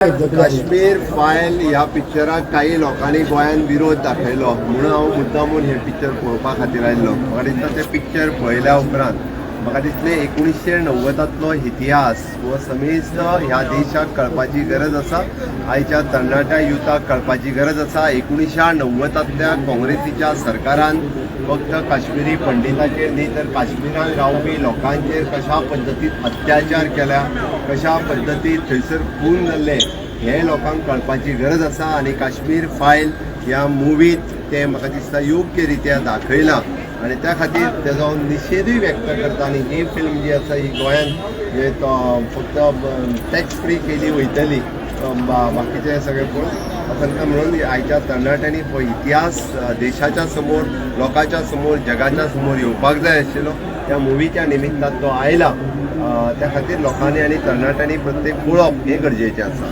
Kashmir file ह्या पिक्चराक काही लोकांनी गोंयांत विरोध दाखयलो म्हणून हांव मुद्दामून हें पिक्चर पळोवपा खातीर आयल्लो. म्हाका दिसता तें पिक्चर पळयल्या उपरांत म्हाका दिसलें 1990तांतलो इतिहास हो समेस्त ह्या देशाक कळपाची गरज आसा, आयच्या तरणाट्या युथाक कळपाची गरज आसा. 1990तांतल्या काँग्रेसीच्या सरकारान फक्त काश्मिरी पंडिताचेर न्ही तर काश्मिरान रावपी लोकांचेर कशा पद्दतीन अत्याचार केल्या, कशा पद्दतीन थंयसर खून जाल्ले हे लोकांक कळपाची गरज आसा. आनी काश्मीर फायल ह्या मुवीत तें म्हाका दिसता योग्य रित्या दाखयलां आनी त्या खातीर तेजो हांव निशेधूय व्यक्त करता. आनी ही फिल्म जी आसा ही गोंयांत म्हणजे तो फक्त टॅक्स फ्री केली वयतली, बाकीचे सगळे पळोवन तांकां म्हणून आयच्या तरणाट्यांनी हो इतिहास देशाच्या समोर, लोकांच्या समोर, जगाच्या समोर येवपाक जाय आशिल्लो. त्या मुवीच्या निमित्तान तो आयला. त्या खातीर लोकांनी आनी तरणाट्यांनी प्रत्येक पळोवप हें गरजेचें आसा.